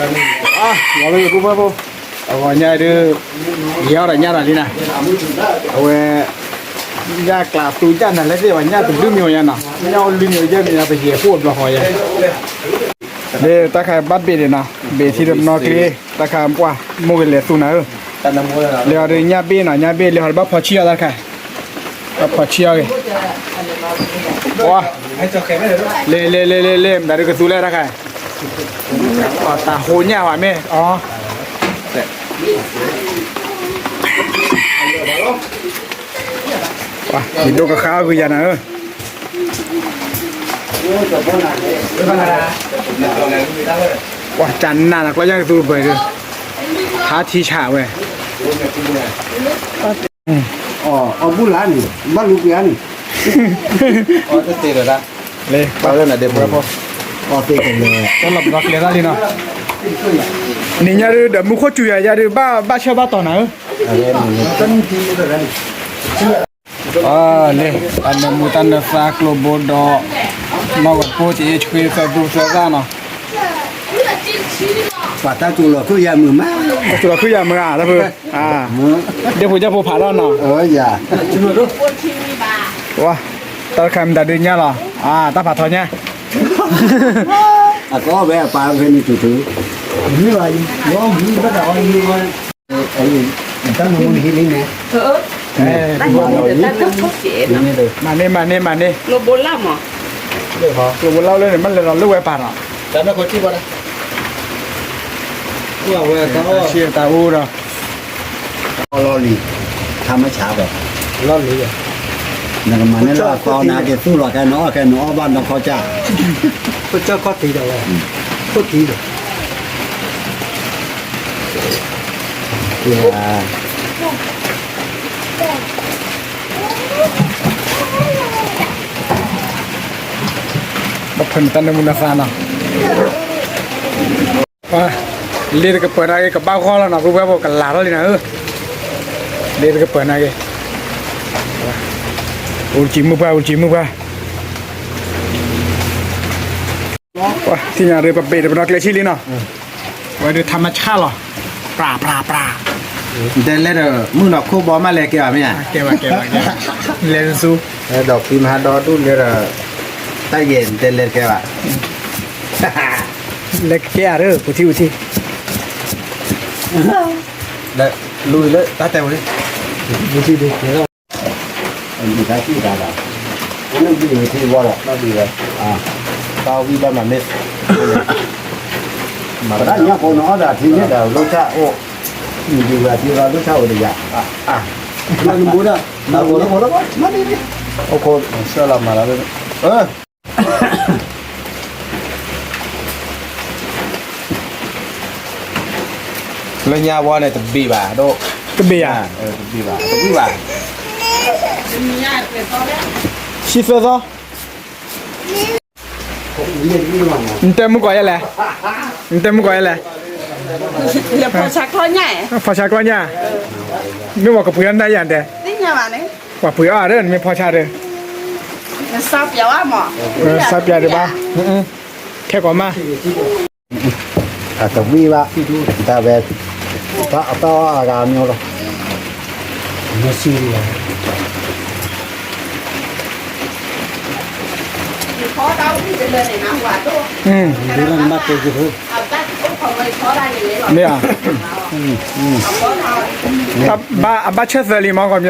အါ, လီၤလၢယဖိဘၣ်ဖိ, အဂီၤညါဒုး, ယဟဲအီၣ်ဒီးညၣ်ဒီးလံနၤ, အဝဲ, ညၣ်ကျးသူညၣ်နၤလဲၣ်သ့ၣ်ဝဲ ညၣ်တဘျုးမံၤဝဲညါနီၤ, ညၣ်အိၣ်လွံၢ်မံၤယဲၢ်မံၤညါ ပယဲၢ်ဖိအဘျီဃီယဲၢ်, လၢတၢ်ခါဘၣ်ဘ့ၣ်န့ၣ်နီၤ, ဘ့ၣ်ထံတနီၤကျ့, တၢ်ခါပှၢ်, မိၢ်ကလဲၤသူနၤဧၢ, လဲၤအီၤဒုးညၣ်ဘ့ၣ်နီၤ, ညၣ်ဘ့ၣ်လဲၤဟီၤဒီးဘၣ်ဖီဆံၣ်အီၤတၢ်တခါ, ဘၣ်ဖီဆံၣ်အီၤဂ့ၤ, ပှၤ, လဲၤလဲၤလဲၤလဲၤလဲၤ မတၤဒုးကသူလဲၣ်တၢ်ခါ ပှၤတၢ်ဟိညၣ်ဝဲမ့ၢ်အီၤ, ယဒိကဃါအီၣ်ကွံာ်ယၤနၤဧၢ, ပှၤတၢ်နးနၤကျီညၣ်ကသူတပၢၢ်ဒီး, ဟးထံဆးဝဲ, အီၣ်ဘူၣ်လါန့ၣ် ဘၣ်လူကွံာ်ဧါန့ၣ်, အီၣ်တသ့ဒီးဒၣ်, လၢပှၤလၢနဒဲးဖိ, အီၣ်သ့ကလဲၤ, တၢ်လီၤပဒီကျဲၤတၢ်လံနီၤ, နံၤညါဒုးဒီးမူခိၣ်စူၤယၤယၤဒုး ဘၣ်ဆၢဘၣ်တီၤနၤဧၢ, လၢ, တၢ်နၢမူတၢ်နၢသါ ကျိဘိဒီး, နီၢ်ဝဲပိၢ်တအ့ၣ်ဆှံသၢသူသၢသၣ်နီၤ, ပှၤတၢ်စူၤလီၤခုၣ်ယၤမုာ်မး, တၢ်စူၤလီၤခုၣ်ယၤမုာ်ဧါ, တၢ်ဖု, ဒ့ၣ်ဖိကၢ်ဖိဖးထီၣ်နီၤ, ဝါ, တၢ်တခါမတၤဒုးညၣ်လီၤ, အါ တၢ်ဖးထီညၣ်, အကီဝဲအပၢ်ဖဲန့ၣ်တုၤတုၤ, မ့ၢ်ဘၣ်, လီၤမံဘၣ်တၢ်အီၣ်မံဝဲ, တၢ်မၤမူနဟံးလံန့ၣ်, မၤန့ၢ် မၤန့ၢ် မၤန့ၢ်, ကျိဘိလၢမး, ကျိဘိလၢလၢန့ၣ် မ့ၢ်လဲၤလီၤလၢဝဲပၢ်နီၤ, တၢ်မ့ၢ်ခိၣ်ထံၣ်ဘၣ်, ဝဲတၢ်အီၣ်, တၢ်အူဒီး လီၤလံ, ထါမဆါဒီး, လီၤလံ, နကမၤန့ၢ်လၢအသီနၤက့ၤသူၣ်လီၤခဲနအီၣ်ခဲနအီၣ်ဘၣ်နီၢ်ခီကၢ်, ပကၢၢ်ခီၣ်ထံးဒီးဝဲ, ခိၣ်ထံးဒီး, ဘၣ်ဖၢနတၢ်နၢမူနၢသါနီၤ, လ့တကပၢၤနာ်က့ ကဘၣ်ဂီၢ်လီၤနီၤ ပုၢ်ဝဲၢ်ဖိ ကလၤထီၣ်လံနၤဧၢ, လ့တကပၢၤနာ်က့, အိၣ်တကံမုၢ်ပှၢ် အိၣ်တကံမုၢ်ပှၢ်, သ့ၣ်ညါဒီး ပဘ့ၣ်ဒီးပနီၢ်ကျဲဆံလံနီၤ, ဝဲဒုးထါမဆါလီၤ, ပြၢ်ပြၢ်ပြၢ်, တဲလဲၣ်ဒီး မုၢ်နီၤခိၣ်ဘီမးလဲၤကဲဘၣ်မ့ၢ်ဧါ, ကဲဘၣ်ကဲဘၣ်ကဲ, လဲၤဆူ, ဒီးဖံမဟါဒီဒူၣ်လဲၣ်ဒီး, တၢ်ယဲၢ်တဲလဲၤကဲဘၣ် လဲၤကဲဧါဒီး ပူၤထံပူၤထံ, လူၤလၢတၢ်တဲဝဲ, ပူၤထံဒ်, တၢ်ထံၣ်တၢ်ဒီး, နဘံၣ်ထံဝီဒီး, ဘံၣ်ဝဲ, တၢ်ဝံဘၣ်မၤမ့ၢ်, မၤတၢ်ညၣ်ဖိနအီၣ်ဒီးထံန့ၣ်ဒီး လိၣ်ဆၣ်အိၣ်, ဘံၣ်ဝဲထံဝီလိၣ်ဆၣ်အိၣ်ဒီးယၤ, နဘိဒီး, နဘိဒီး, နဘိဒီး, မၤန့ၢ်, အိၣ်ခိး, ဆၢလီၤမၤလီၤ, လၢညါဝဲန့ၣ်တဘ့ၣ်ဘၣ်ဒိၣ်, တဘ့ၣ်ဧါ, တဘ့ၣ်ဘၣ်, တဘ့ၣ်ဘၣ်, ဆံသၢသီ, နတဲမုၢ်ကီးယဲလဲၣ်, နတဲမုၢ်ကီးယဲလဲၣ်, ဖီဆါကျီညၣ်, မ့ၢ်ပှၤကပှ့ၤအီၣ်နၢ်ယၤတဲ, ပှၤပှ့ၤအီၣ်ဒီး နမ့ၢ်ဖီဆါဒီး, စးပၠးဒီးဘၣ်, ခဲကိးမး, အတဝံၣ်ဘၣ်, တၢ်ဝဲ, တၢ်အတၢ်အဂၤမ့ၢ်လီၤ, မ့ၢ်ဆံလီၤ, မ့ၢ်ဧါ, ဘၣ်အဘၣ်ဆၢသၢလံမီၤကီၢ်မီၤ,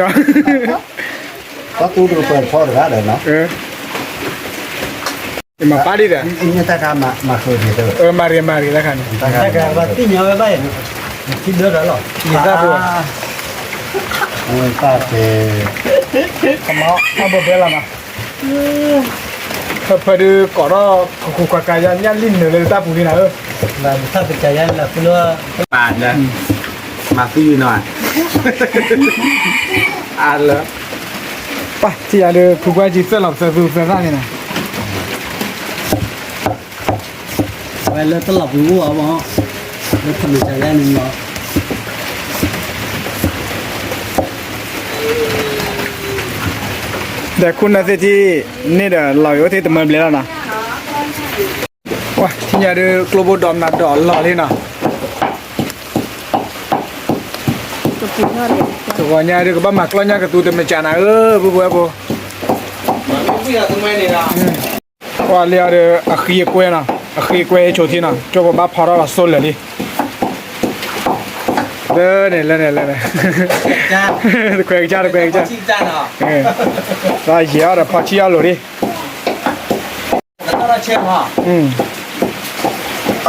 တၢ်တူၢ်တကပၤဖီတဂၤဒီးနီၤ, မၤပၢ်ဒံးဒီး, မၤရံမၤရံတခါန့ၣ်, တၢ်ကဘၣ်သ့ၣ်ညါဝဲဘၣ်, ထံဒၢဒီးလီၤ, ယသးဖိ, တၢ်တဲ, ကမၤအီၣ်ဘၣ်ဘၣ်လီၤနီၤ, ဖဲဖဲဒုးကိးထီၣ် ကကူကွၢ်ကၤယါညၣ်လံနုာ်လၢတၢ်ပူၤလံနၤဧၢ, တၢ်ပူၤယါလၢ, ပာ်လၢ, မၤသံနီၤ, အါလၢ ပၢ်ထံၣ်ယၤဒီး ဖုကွၢ်ကံသၢလီၤပသၢသူသၢသၣ်န့ၣ်နီၤ, ဝဲလၢတလီၤပူၤအိၣ်အီၤမး, လၢဖးမုၢ်စၤယါန့ၣ်မး, ဒီးခိၣ်နၢ်သ့ၣ်ထံၣ်န့ၣ်ဒီး လီၤဂ့ၤအိၣ်သ့တမၢဘျဲၣ်လီၤနီၤ. ထံၣ်ညါဒုး ကျိဘိဒိးမနုၤဒိးအလီၢ်လံနီၤ, တဂီၤညါဒုး ကဘၣ်မၤကျီၢ်ညၣ်ကသူတမ့ၢ်ကနၤဧၢ, ပူဖိဝဲဖိ, ကွၢ်လံအီၤဒီး အဃံအကွဲနီၤ, အဃံအကွဲဆိးထံနီၤ, ကၠိဖိဘၣ်ဖီထီၣ်လီၤစိလၢာ်လံ, လၢန့ၣ် လၢန့ၣ် လၢန့ၣ်, တခွဲးကစၢ် တခွဲးကစၢ်, ယဲၢ်အီၤဒီးဖီဆံၣ်အီၤလိၤလံ မ့ၢ်ဝံၤတ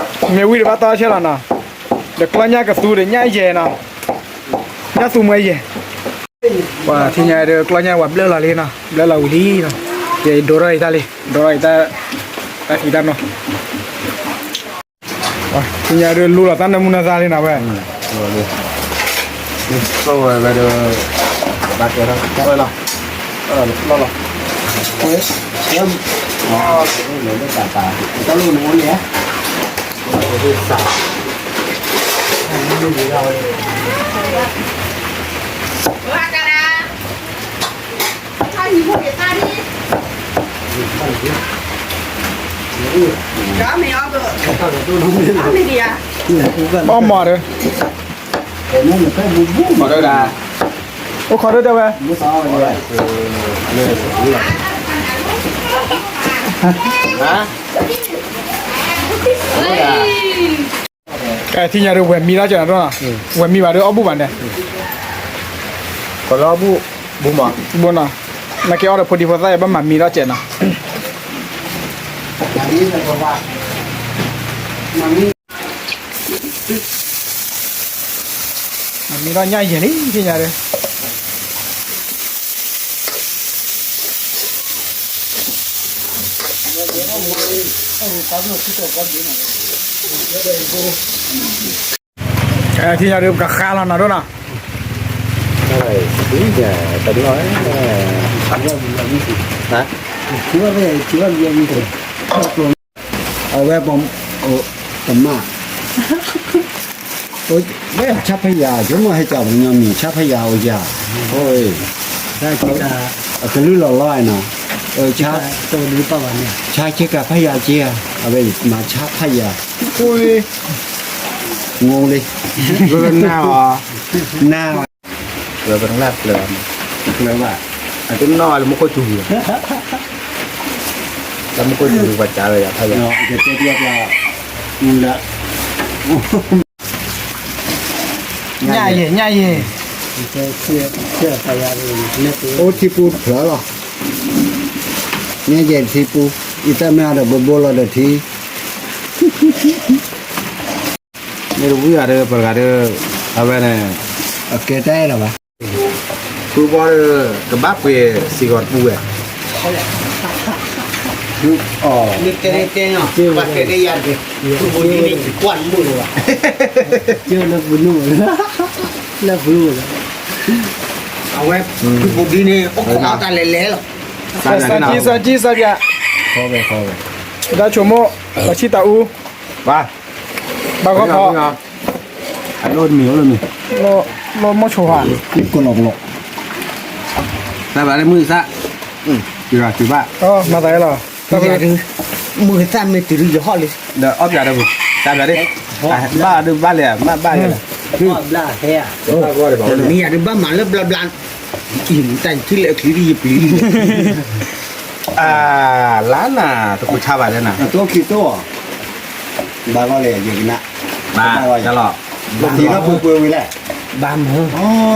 ဘၣ်တီဆဲလီၤနီၤ, ဒီးကျီၢ်ညၣ်ကသူဒီးညၣ်ယဲၢ်နီၤ, ညၣ်သူမှဲယဲၢ်, ပှၤထံၣ်ညါဒုးကျီၢ်ညၣ်ဝဲဘျၢၣ်လီၤလံနီၤ, ဘျၢၣ်လီၤဝံၤလံနီၤ, ယဒိထီၣ်အံၤတၢ်လံ, ဒိထီၣ်အံၤတၢ်, တၢ်ဖံးတၢ်မၤ ထံၣ်ညါဒုးလူလီၤတၢ်နၢမူနၢသါလံနီၤဝဲ, ဝဲဒီး, ဘၣ်ကဲထီၣ်လီၤ, လီၤလီၤ, တၢ်လီၤနအိၣ်န့ၣ်, ဘီမီၤဒီး, အိၣ်ခိးဒိၣ်တဲဝဲ, ထံၣ်ညါဒုးဝဲၢ်မံထီၣ်ကဲးနီၤ, ဝဲၢ်မံဘၣ်ဒုးအီၣ်ဘူၣ်ဘၣ်န့ၣ်, ကလီဘူၣ်, ဘူၣ်မး, ဘူၣ်နီၤ, နကဲအီၣ်ဒီးဖိဒံဖိသၣ်အံၤ ဘၣ်မၤမံထီၣ်ကဲးနီၤ. မ့ၢ်ဒီးညၣ်ယဲၢ်လံ သ့ၣ်ညါဒၣ်. သ့ၣ်ညါဒၣ် ပကဃါလီၤနီၤဒိၣ်နီၤ. အဝဲပမၤ, ဝဲဆါဖယၤ ယမိၢ်ဟဲကၠီပညီမံၤ ဆါဖယၤအိၣ်ယၤ, အကလုၢ်လီၤလီၤနီၤ, ဆါဆ့ကၤဖယၤက့, အဝဲမၤဆါဖယၤ, ငိလံ, နၢ်အီၤ, နၢ် ပကနၢ်ဖျၢၣ်, ဖျၢၣ်ဘၣ်, အတနီၣ်လၢမူခိၣ်စူၤ, လၢမူခိၣ်စူၤပှၤစးဝဲယၤဖးယၤ, ညၣ်ယဲၢ် ညၣ်ယဲၢ်, အိၣ်ထံပူဖျၢၣ်လီၤ, ညၣ်ယဲၢ်ထံပူ, အံၤတၢ်မ့ၢ်အဒီးဘိဘိလီၤဒီးထံ မ့ၢ်တဝံၤအီၤဒီး ပတဂၤဒီး အဝဲန့ၣ် အကဲတၢ်အဲၣ်လီၤဘၣ်. ဖုဘီဒီး ကဘၣ်ပှ့ၤစ့ၢ်ကီးတပူဝဲ, မ့ၢ်တဲတဲနီၤ ပှၤတဲတဲယၤတက့ၢ်, ဖုဘီဒ်န့ၣ် ကွၢ်တမုာ်လၢၤဘၣ်, လၢပနူၤ, လၢပနူၤ, အဝဲ ဖုဘီဒ်န့ၣ် အိၣ်ခိးတၢ်လဲၤလဲၤလီၤ, စၢ်ကံ စၢ်ကံ စၢ်ကံ, တၢ်ဆိကမိၣ် ပှၤဆံၣ်တၢ်အူ, ဘၣ်, ဘၣ်ဂီၢ်ဖီ, အလိၣ်တမံၤ အိၣ်လိၣ်မံၤ, လိၣ်မိၢ်ဆိဟး, ကလီကလီ, တၢ်ဘၣ်လၢမုၢ်သၣ်, တုၤဘၣ်, မၤသးလီၤ, မုၢ်သၣ်မ့ၢ်တုၤဒုးယဟီၣ်လံ, ဒီးအီၣ်ပျးဒီးပူၤ, တၢ်ဘၣ်ဒုး, ဘၣ်ဒုးဘၣ်လဲၣ်, မ့ၢ်ဘၣ်လဲၣ်, မ့ၢ်ယၤဒုးဘၣ်မၤလၢဘျါဘျါ, အံၤ တၢ်ယထံၣ်လၢအချံဒ်ယပျံၤ, လါနၤ တကူးဆါဘၣ်လၢနၤ, အတိၢ်ခံတိၢ်, ဘၣ်ဂီၢ်လဲၣ် ယကနၣ်, ဘၣ်လီၤ, သ့ၣ်ထီၣ်ပှဲၤပှဲၤဝံၤလဲၣ်, ဘၣ်မုၢ်,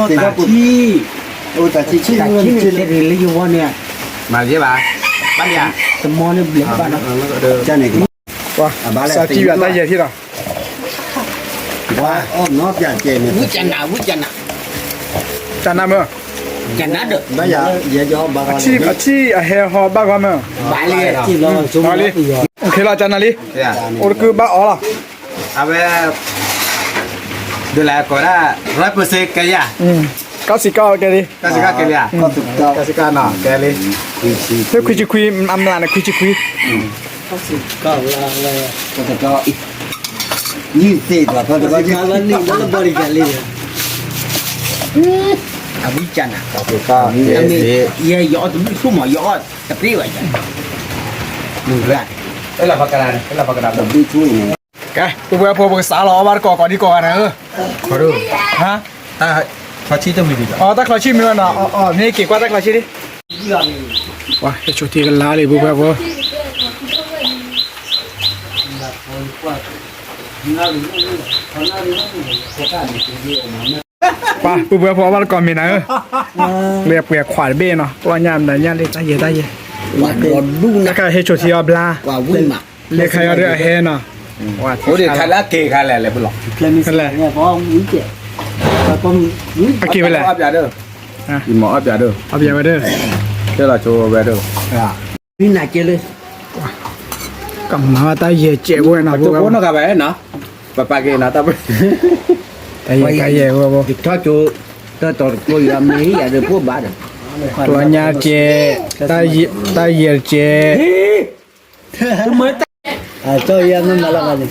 သ့ၣ်ထီၣ်ပှဲၤ, တၢ်ထံၣ်, အိၣ်တၢ်ထံၣ်ဆံၣ်လၢယဝီန့ၣ်, မၤယဲဘၣ်, ဘၣ်လံဧါ, တမီန့ၣ်ဘျဲးဘၣ်နီၤ, ကန့ၣ်, စးကံဘၣ်တၢ်ယဲၢ်ထံၣ်လီၤ, ဝံကနၤ ဝံကနၤ, ကနၤမ့ၢ်, ကနၤဒီး, အထံၣ်အဟဲဟီဘၣ်ဂီၢ်မ့ၢ်, ဘၣ်လံ, လီၤ, ကနၤလံ, အိၣ်တကုဘၣ်အီၤလီၤ, အဝဲ, ဒုးလဲၤကိးဒၣ် ร้อยเปอร์เซ็นต์ ကဲယၤ, ကီၢ်စံးကီၢ်ကဲလံ, ကီၢ်စံးကီၢ်ကဲလံဧါ, ကီၢ်စံးကီၢ်နီၤ ကဲလံ, ဖဲခွံဆံခွံ အမျးန့ၣ် ခွံဆံခွံ, ကီၢ်စံးကီၢ်လၢ, ကီၢ်စံးကီၢ်, ယုၢ်သ့ၣ်ဒီး ကီၢ်စံးကီၢ်လၢန့ၣ် လၢဘီဒံးကဲလံ, အဝံကနၤ, ယအီၣ်တဘျုးဆိကမိၣ် ယအီၣ်တပျ့ၤဘၣ်ယၤ, မုၢ်ရၣ်န့ၣ် ကဲ ပုၢ်ဝဲၢ်ဖိ ပကစးလီၤအီၣ်ဘၣ်တကိးကိးဒံကိးဂၤန့ၣ်ဧၢ, တၢ်ချီဆံၣ်တမံၤဒံးဘၣ်, အီ တၢ်ချီဆံၣ်မ့ၢ်ဝဲနီၤ, အီ မ့ၢ်က့ၤကွၢ်တၢ်ချီဆံၣ်ဒံး, ပှၤဟဲဆိထံကလါလံ ပုၢ်ဝဲၢ်ဖိ ပှၤပုၢ်ဝဲၢ်ဖိအီၣ်ဘၣ်တကိးမ့ၢ်နၤဧၢ, လၢပှဲၤခွးတဘ့ၣ်နီၤ, ကျီၢ်ညၣ်မနုၤညၣ်လံ တၢ်ယဲၢ်တၢ်ယဲၢ်, တၢ်ကဟဲဆိထံအီၣ်ဘျါ, လၢခါအံၤဒီးအဟဲနီၤ, အိၣ်ဒံးခါလၢအက့ၤခါလဲၣ်လဲၣ်ပလီၤ, ဖဲလဲၣ်, အက့ၤဖဲလဲၣ်, အီၣ်ပျးဒၢ, အီၣ်ပျးဝဲဒၢ, တဲလီၤဆိဝဲဒၢ, ကမၤတၢ်ယဲၢ်ကဲးဝဲနီၤ, ပကဘၣ်နီၤ, တၢ်ယဲၢ်ကဲးဝဲ, ကျီၢ်ညၣ်ကဲး, တၢ်ယဲၢ်ကဲး, တမ့ၢ်တၢ်, အကၠီယဲၢ်မ့ၢ်မၤလီၤဘၣ်န့ၣ်,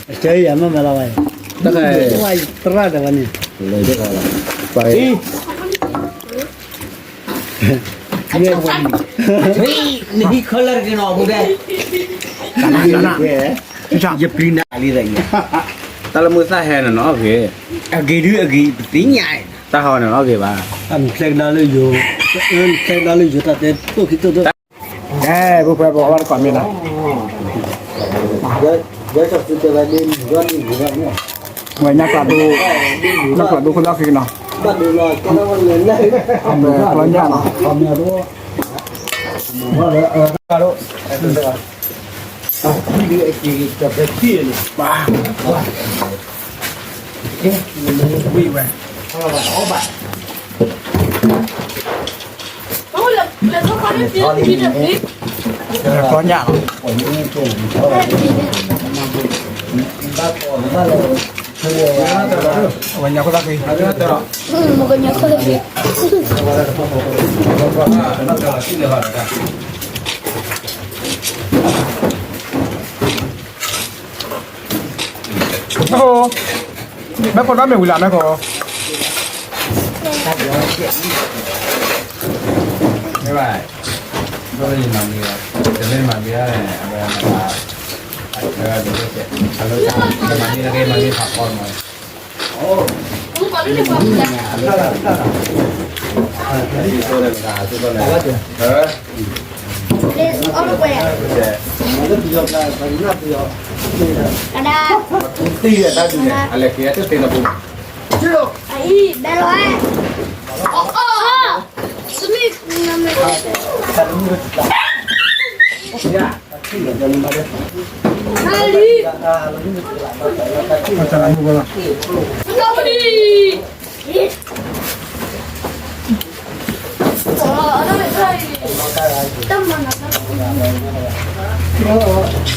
အကၠီယဲၢ်မ့ၢ်မၤလီၤဘၣ်န့ၣ်, သရၣ်တဂၤန့ၣ် နဟံးခီလၢတက့ၤနီၤ အပူၤတဲ, ယပျံၤနၤလံ, တၢ်လၢမုၢ်သၣ်ဟဲန့ၣ်နီၤအီၣ်ဂ့ၤ, အဂ့ၤဒုအဂ့ၤပသ့ၣ်ညါ, တၢ်ဟီန့ၣ်နီၤအီၣ်ဂ့ၤဘၣ်, ဖျဲကဒါလၢယိၤ, ဖျဲကဒါလၢယိၤတၢ်တဲတိၢ်ခံတိၢ်တိၢ်, အဲ ပုၢ်ဝဲၢ်ဖိအီၣ်ဘၣ်တကိးမ့ၢ်နၤ, ဝဲညၣ်ကျးဒိ, ညၣ်ကျးဒိခိၣ်သၣ်ဃံနီၤ, ကျီၢ်ညၣ်နီၤ, ပှၤ, ဝံၣ်ဝဲ, ကျီၢ်ညၣ်နီၤ, ဝဲညၣ်ခိၣ်သၣ်ဃံ, မဲာ်ခိၣ်နီတမ့ၢ်ဝံၤလၢ် မဲာ်ခိၣ်, မ့ၢ်ဘၣ်, မ့ၢ်မၤမံၤ, တမ့ၢ်မၤမံၤ, မၤမံၤ, မၤမံၤဖးဖီမး, အလဲၤက့ၤတသ့ၣ်နီၣ်ပူၤ, အံၤဘဲလီၤ, အီ, သမံ, လံ, မဲာ်ခိၣ်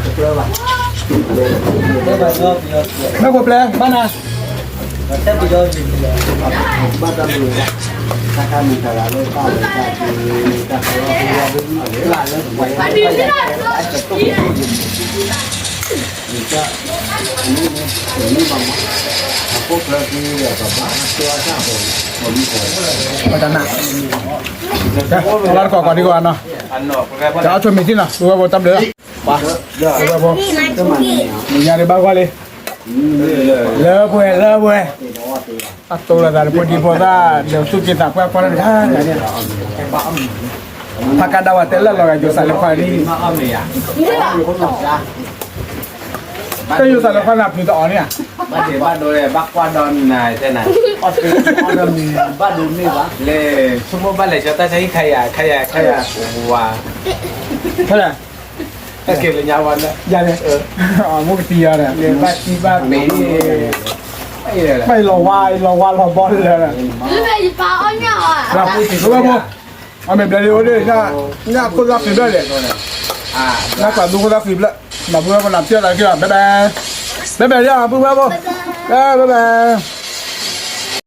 ပျဲၢ်ဘၣ်နၤ, ပတနၢ်, လၢတကီၢ်ကီၢ်ဒံးကီၢ်နီၤ, တၢ်အီၣ်ဆိမ့ၢ်သံနီၤ ပုၢ်ဝဲၢ်ဖိတၢ်ဘျုး, ပုၢ်ဝဲၢ်ဖိ, မုၢ်ညါဒံးဘၣ်ကွၢ်လံ, လၢပှဲၤလၢပှဲၤ, တၢ်တိၢ်လီၤသးတဖိဒံဖိသၣ် ဒီးသူၣ်က့သးပှၢ်ကွၢ်တၢ်တဂၤန့ၣ်, ဖးကဒါဝဲတဲလၢလီၤဂာ်ယိၤစးလၢခွါဒ်, တၢ်ယိၤစးလၢခွါန့ၣ် အပျုၤတအီၣ်န့ၣ်ဧါ, ဘၣ်ဒိဘၣ်ဒိဘၣ်ကွၢ်ဒီးနၤတဲနၤ, ဘၣ်ဒိမ့ၢ်ဘၣ်, လၢ, ဆိကမိၣ်ဘၣ်လဲၤကၠီတၢ်ဆါဟံၣ်ခါယၤ ခါယၤ ခါယၤ, ဝါ, ဖဲလဲၣ်, တၢ်က့ၤလၢညါဝါလၢ, ယၤန့ၣ်, မ့ၢ်ကတံၤယၤန့ၣ် ဘၣ်တံၢ်ဘၣ်ပ့ၤ, ဘၣ်ယလီၤဝါ ယလီၤဝါလီၤဘီလၢာ်, လၢပှဲၤယပာ်အီၣ်ညၣ်အီၤ, လၢပှဲၤတံၤဖိဘၣ်ဖိ, အမ့ၢ်ဘျဲလံအိၣ်ဒၣ်, ညၣ်ခိၣ်သၣ်ဃံဘျဲၣ်လဲၣ်, ညၣ်ကျးဒိခိၣ်သၣ်ဃံဘျဲၣ်, နပုၢ်ဝဲၢ်ဖိနၤပျဲၢ်သးက့ၤလီၤ bye bye, bye bye လံ ပုၢ်ဝဲၢ်ဖိ, bye bye.